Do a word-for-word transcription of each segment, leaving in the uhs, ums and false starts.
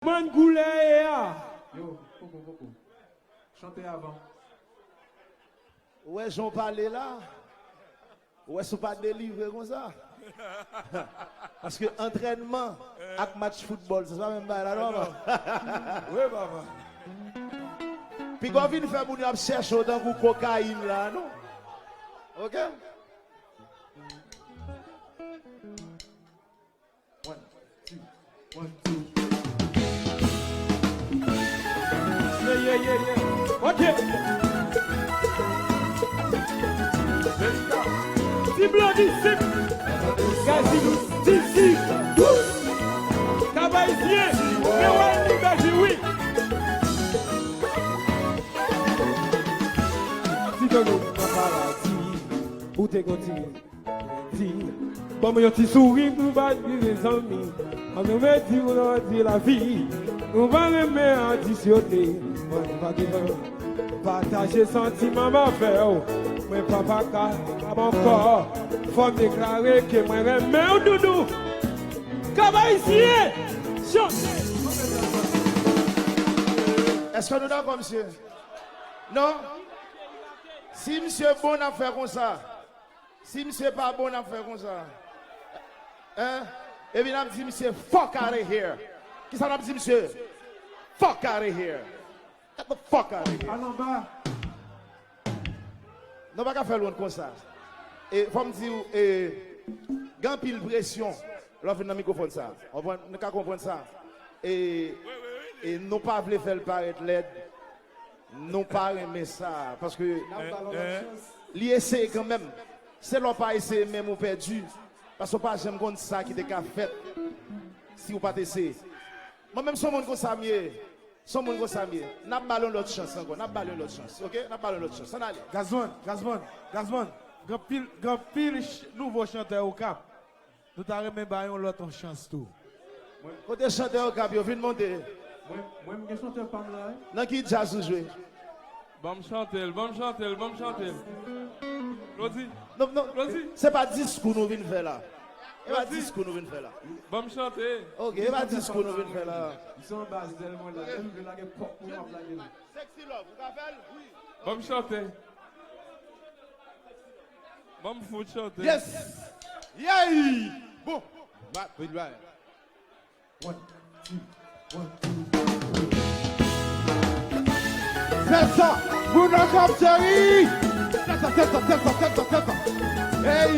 Mann koulè ye a. Yo, poko, poko. Chante avan. Ou wè jan w pale la? Ou wè si w pa delivre konsa? Paske antrènman ak match foutbòl, se pa menm bagay la, non, papa? Wi, papa. Piga w vin fè moun yo ap chèche w tankou kokayin la, non? Oke? One, two, one, two. Yeah, yeah, yeah, yeah. Ok. Ti blan disip. Gazi disip. Kab Ayisyen. Men wè li bèji wi. Ti dodo nan paradi. Ou te kontinye. Di, ban mwen yon ti souri pou m pa di zanmi. An nou me di ou nan di lavi. Nou pa renmen adisyone. Mwen pa gentan pataje santiman m avè w. Mwen pa pa kapab ankò. Fò m deklare ke mwen renmen w doudou. Kab Ayisyen, chante. Èske nou dakò, mesye? Non? Si misye bon, n ap fè konsa. Si misye pa bon, n ap fè konsa. Hein? Epi n ap di misye, "Fuck out of here." Kisa n ap di misye? "Fuck out of here." Get the fuck out of here. Al anba. Nou pa ka fè l wont konsa. E fò m di w, e, gen anpil presyon lè w vin nan mikwofòn sa. Konprann? Nou ka konprann sa. E, e nou pa vle fè l parèt lèd. Nou pa renmen sa, paske li eseye kanmenm. Se lè w pa eseye menm ou pèdi, paske w pa janm konn sa ki te ka fèt si w pa t eseye. Mwen menm se yon moun konsa m ye. Se yon moun konsa m ye. N ap ba l yon lòt chans ankò. N ap ba l yon lòt chans, oke? N ap ba l yon lòt chans. Ann ale. Gazman, Gazman, Gazman, gen anpil, gen anpil ch-, nouvo chantè Okap. Nou ta renmen ba yon lòt yon chans tou. Kote chantè Okap yo, vin monte. Mwen, mwen, m gen chantè pa m la, wi. Nan ki djaz ou jwe? Ban m chante l, ban m chante l, ban m chante l. Claudy. Non, non, Claudy. Se pa diskou nou vin fè la. E pa diskou nou vin fè la. Ban m chante. Ok, e pa diskou nou vin fè la. M se yon baz tèlman la, menm vle lage kòk pou m ap lage l. Sexy Love, ou ka fè l? Wi. Ban m chante. Ban m fout chante. Yes. Yay! Bon. Bat, vin bay. One, two, one, two, three. Fè sa, moun nan kòb cheri. Fè sa, fè sa, fè sa, fè sa, fè sa. Hey!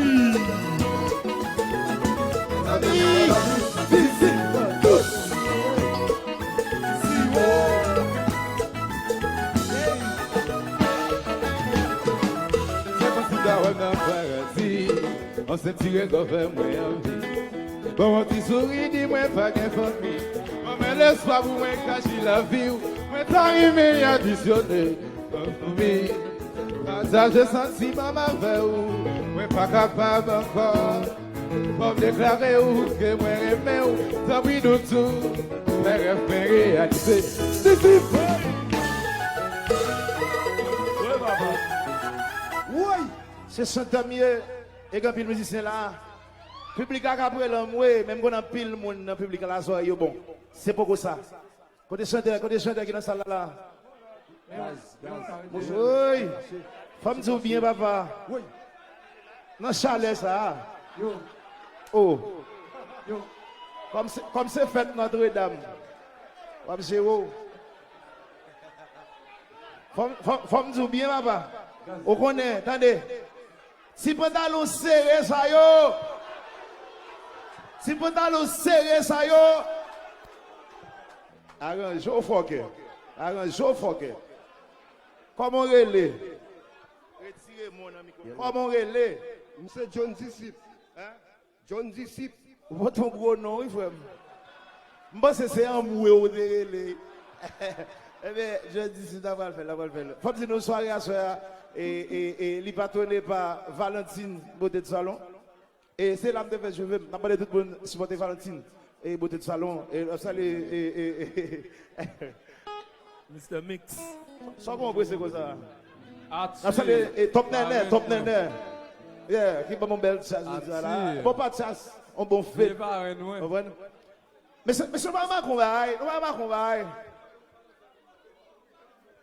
Mezanmi, vizit tous. Siwo. Hey! Se konsi ta wè m nan paradi. Yon senti rego fè mwen anvi. Ban mwen ti souri, di mwen pa gen fanmi. Ban mwen lespwa pou mwen kache lavi w. Mwen ta renmen adisyone fanmi. Pataje santiman m avè w. Mwen pa kapab ankò. Fò m deklare w ke mwen renmen w. Tanpri nou tou. Fè rèv mwen reyalize. Disip! Woy! Se chantè m ye. E gen anpil mizisyen la. Piblik la ka prele m, wi, men m konn anpil moun nan piblik la, zòrèy yo bon. Se poko sa. Kote chantè, kote chantè ki nan sal la la? Woy! Fò m di w byen, papa. Nan chalè sa a. Oh. Kòm se, kòm se fèt Nòtredam. W ap jere w. Fò m, fò m, fò m di w byen, papa. Ou konnen, tande. Ti pantalon sere sa yo. Ti pantalon sere sa yo. Aranje w fòkè. Aranje w fòkè. Kòman w rele? Retire mo nan mikwo. Kòman w rele? M se John Disip. Hein? John Disip. Ou pote yon gwo non, wi, frè m. M panse se anmwe ou te rele. Ebyen, John Disip, n a pral fè l, n a pral fè l. Fò m di nou, sware aswè a, e, e, e, li patwone pa Valentine Beauté de Salon. E se la m te fè cheve m. N ap mande tout moun sipòte Valentine. E Beauté de Salon. E, n ap salye, e, e, e, Mister Mix. Sa w konn prese konsa? N ap salye, e, Top Nènè, Top Nènè. Yeah, ki ban m yon bèl djaz jodi a la. Bon pa djaz, yon bon fèt. Konprann? Mesye, mesye, nou pa make yon bagay, nou pa make yon bagay.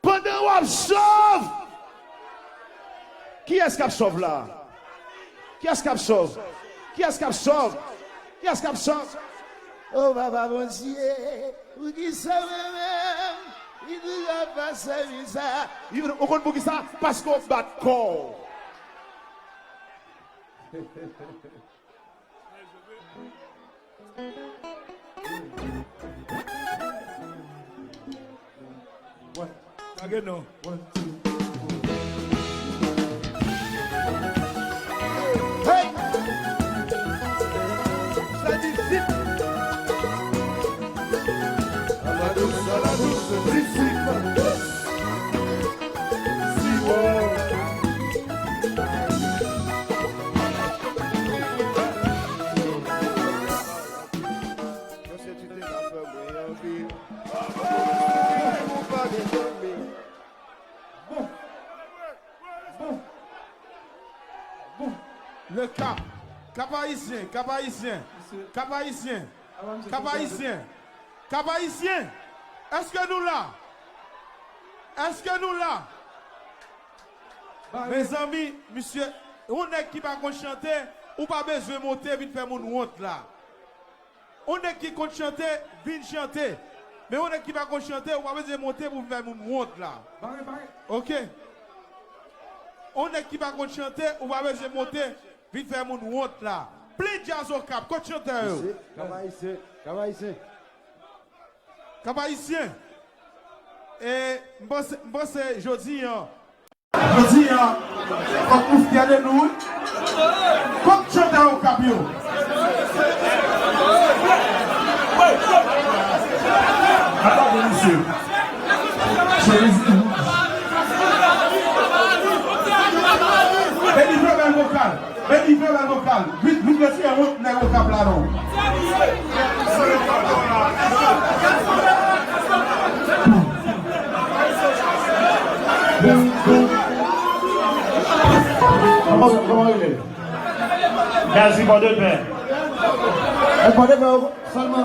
Pandan w ap sòv, kiyès k ap sòv la? Kiyès k ap sòv? Kiyès k ap sòv? Kiyès k ap sòv? O Papa Bondye, poukisa mwen menm? Li toujou ap pase mizè. Ou konn poukisa? Paske w bat kò w. Lage non. Hey! Sa di zip. Aladous, aladous, zip, zip. Siwo. Mesye, ti te ka fè mwen anpil. Ou pa gen zanmi. Bon. Bon. Bon. Le Cap. Cap Haïtien, Cap Haïtien. Cap Haïtien. Cap Haïtien. Cap Haïtien. Èske nou la? Èske nou la? Mezanmi, misye, yon nèg ki pa konn chante, ou pa bezwen monte vin fè moun wont la. Yon nèg ki konn chante, vin chante. Men yon nèg ki pa konn chante, ou pa bezwen monte pou fè moun wont la. Bare, bare. Oke. Yon nèg ki pa konn chante, ou pa bezwen monte, vin fè moun wont la. Plen djaz Okap, kot chantè yo? Cap Haïtien, Cap Haïtien. Cap Haïtien. E m panse, m panse jodi an, Jodi a, fòk nou fyè de nou, wi. Kot chantè Okap yo? Gade misye. Chemiz wouj. Delivre bèl vokal. Vin, vin, vin, vokal. Vin, vin, retire wont nèg Okap la non. Kòman, kòman rele? Gazi Pòdepè. Nèg Pòdepè, sèlman,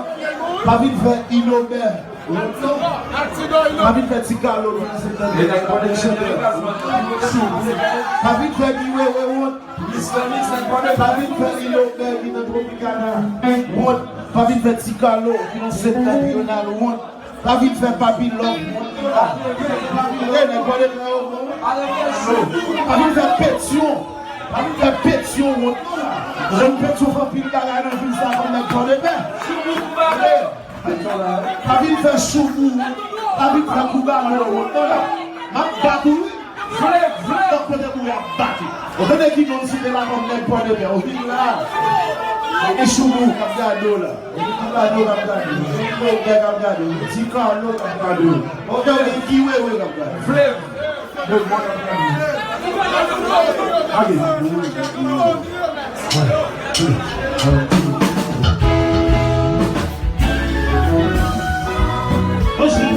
pa vin fè Inobè. Pa vin fè Ti Kalo, vin se tande. Pa vin fè Guy Wewe wont. Pa vin fè Inobè ki nan Tropicana wont. Pa vin fè Ti Kalo ki nan Septentrional wont. Pa vin fè Papi Love wont. E nèg Pòdepè yo bon. Pa vin fè Petyon. Pa vin fè Petyon wont. Jèn Petyon fè anpil bagay nan vil sa kòm nèg Pòdepè. Pa vin fè Choubou wont. Pa vin fè Koubalo wont. M ap bat ou wi. Vle, vle. Fòk kote pou y ap bat ou. Ou tande ki non m site la kòm nèg Pòdepè? Ou vin la. E Choubou k ap gade w la. E Koubalo k ap gade w. E Lobè k ap gade w. Ti Kalo k ap gade w. Ou tande ki Wewe k ap gade w. Vle. Bon, bon, bon, bon. Bonjou. Bonjou.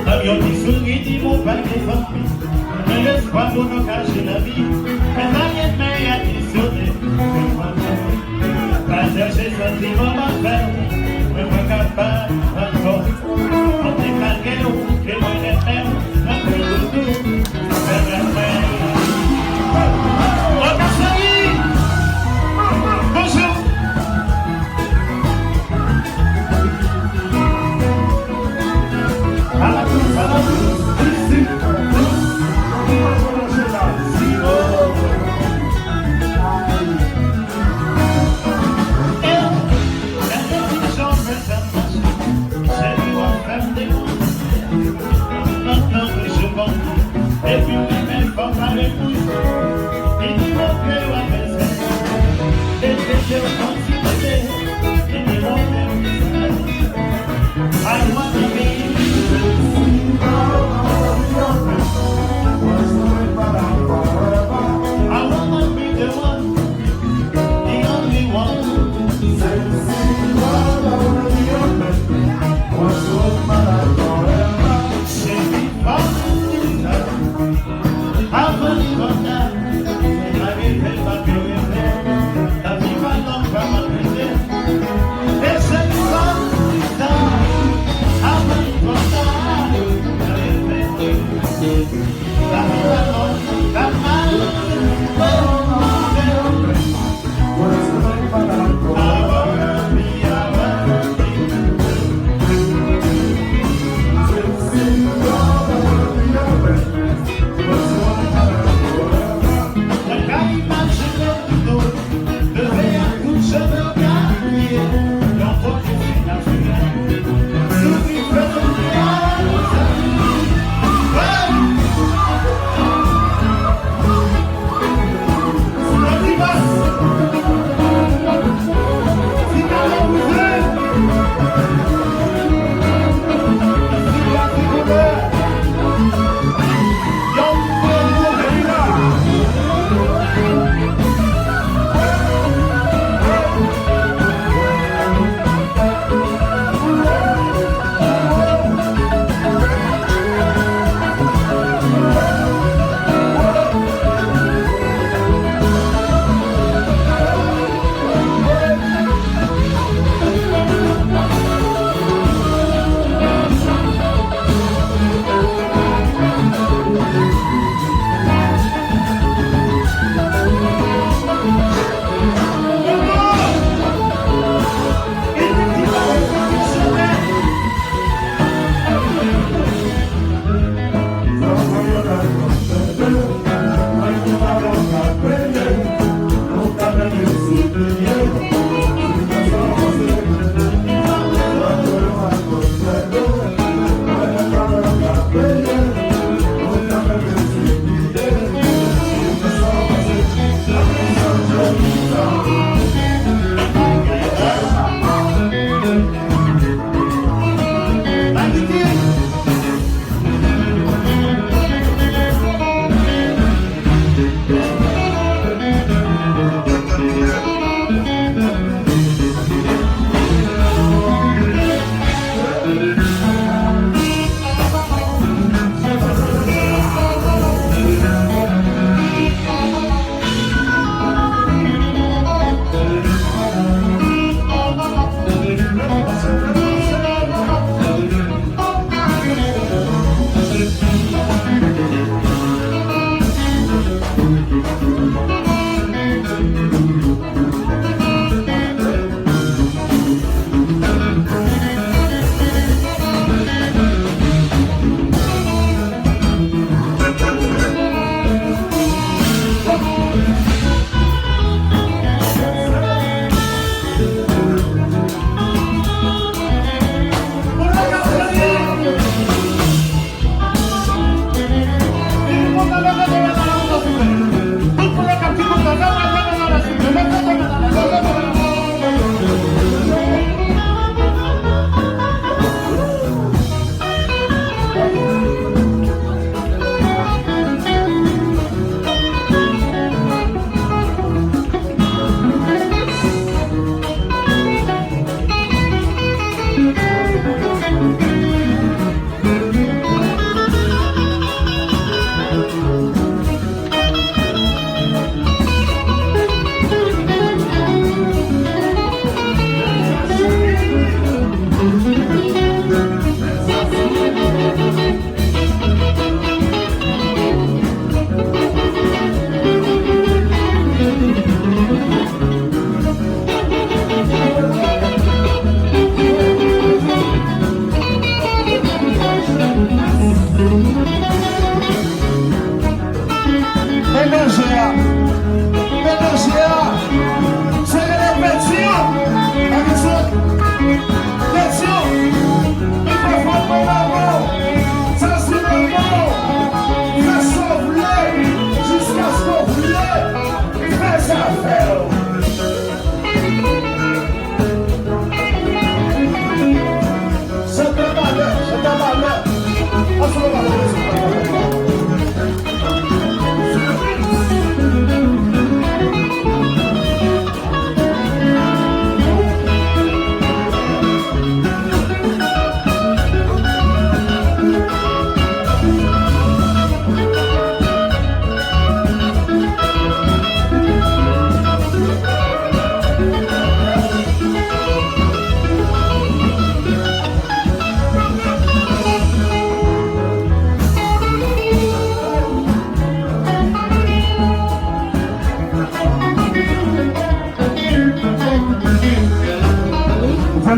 Nan yon ti souri di m ou pa gen fanmi. Men lespwa pou nou kache lavi. Men pa gen men a ki sone. Pa chèche santiman m ap fè. Mwen pa ka bat ankò. Mwen te ka gen ou ke mwen renmen. Mwen te doudou. Mwen ka fè. Bonjou.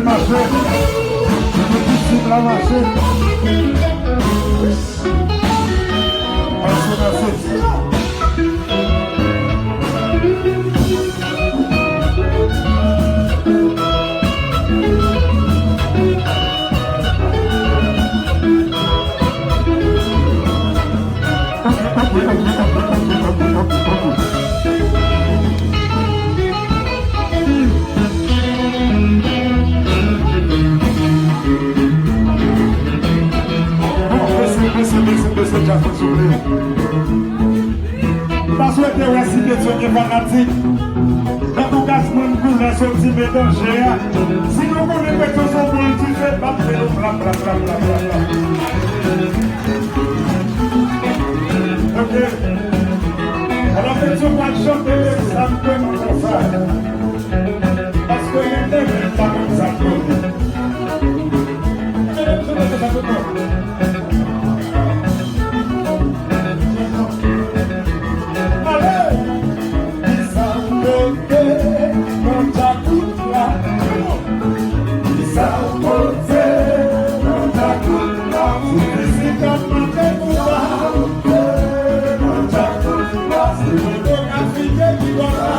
Mache. Tout disip la mache. Mache, mache. Bon, bese, bese, bese, bese djaz la, souple. M ta swete wè si Petyon gen fanatik. Antouka, moun koulè soti Medanje a. Si nou konnen Petyon se yon boul dife, bat men nou, plap, plap, plap. Ok. Alò, Petyon pral chante egzakteman konsa. Paske gen de moun pa konn sa k konnen. Ale! Kisa w pote nan djakout la? Kisa w pote nan djakout la? Se fizik k ap mande pou sa. Nan djakout la, se fotografi de ki bò la.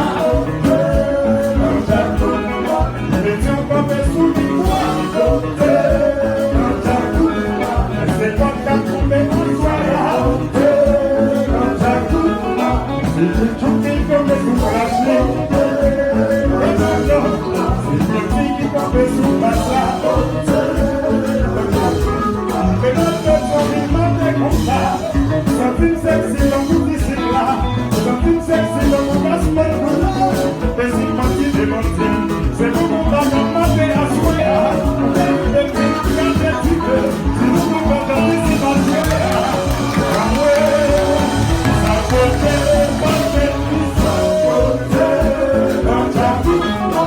Nan djakout la, Petyon kanpe sou li kwa. Nan djakout la, se kòb k ap tonbe nan swa la. Nan djakout la, se Petyon ki kanpe sou plas li. Nan djakout la, se Petyon ki kanpe sou plas la. Nan djakout la, se Petyon ki mande konsa. Santi m seksi tankou disip la. Santi m seksi tankou Gasman. E si m manti, demanti m. Se pou konba k ap mache aswè a. Epi m gade ti pe. Si nou konba k ap disip aswè a. Anmwe, sa pote, pote, sa pote. Nan djakout la.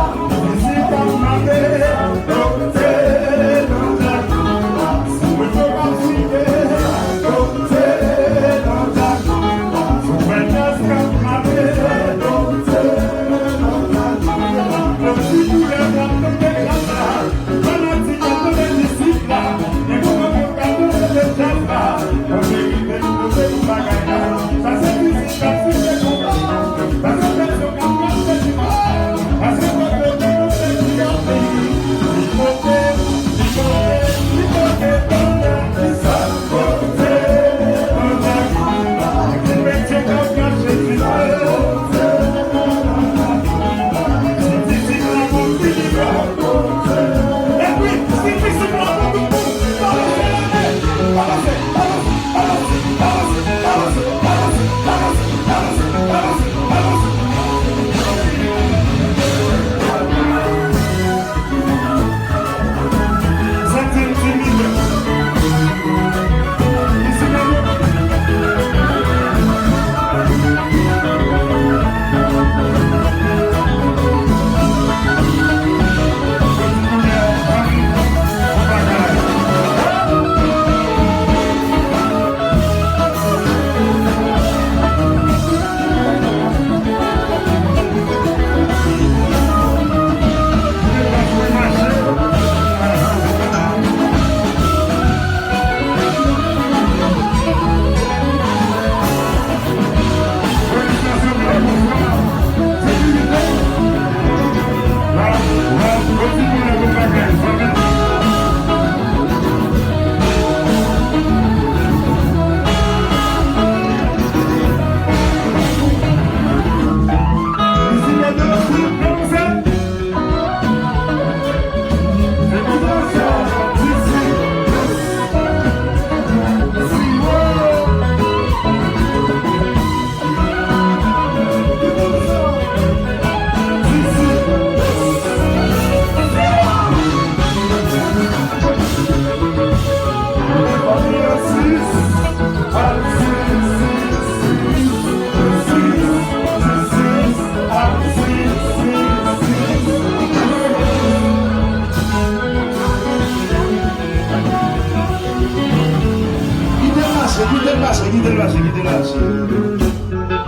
Kite l mache, kite l mache, kite l mache.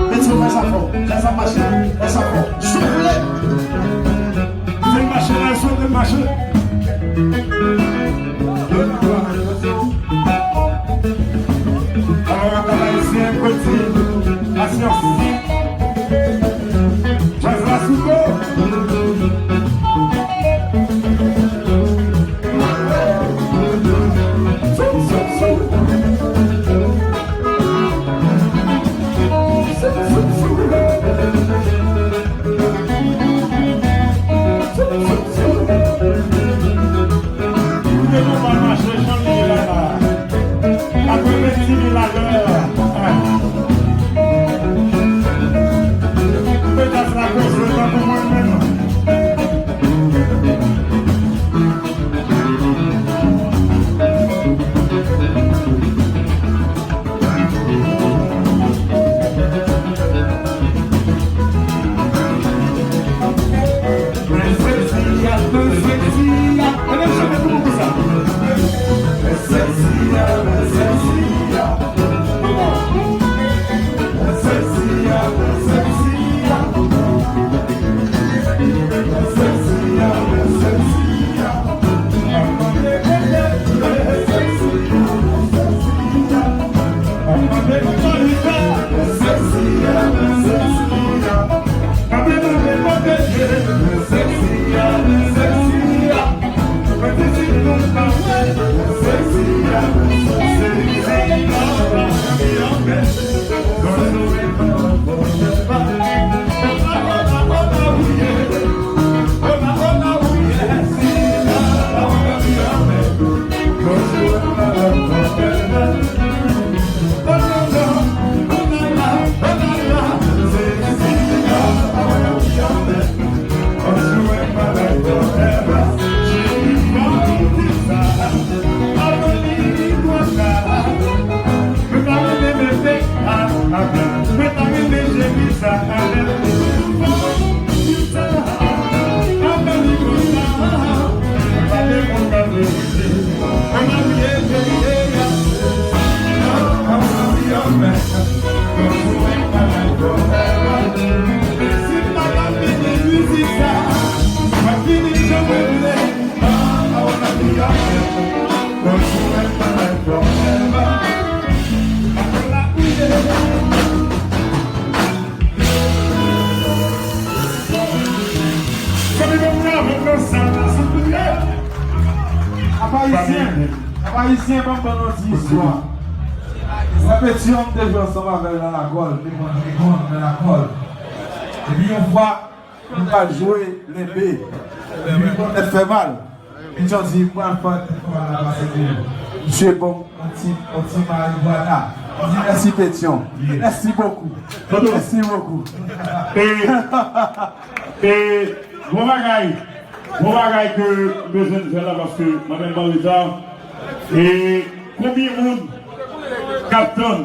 Petyon, fè sa fò, fè sa mache, fè sa fò. Souple! Kite l mache, Nelson, kite l mache. Ap Ayisyen, ap Ayisyen, ban m ban nou ti istwa. Sa Petyonm te jwe ansanm avè l nan lakòl, te pran drekòn nan lakòl. Epi yon fwa, nou pral jwe lenbe. Epi kòlèt fè mal. Petyonm di, m pral fè kòlèt fè mal la pase pou ou. Misye bon, yon ti, yon ti marigwana. M di, mèsi Petyonm. Mèsi bokou. Mèsi bokou. E, e, bon bagay. Bon bagay ke m bezwen fè la paske mwen menm m an reta. E konbyen moun k ap tann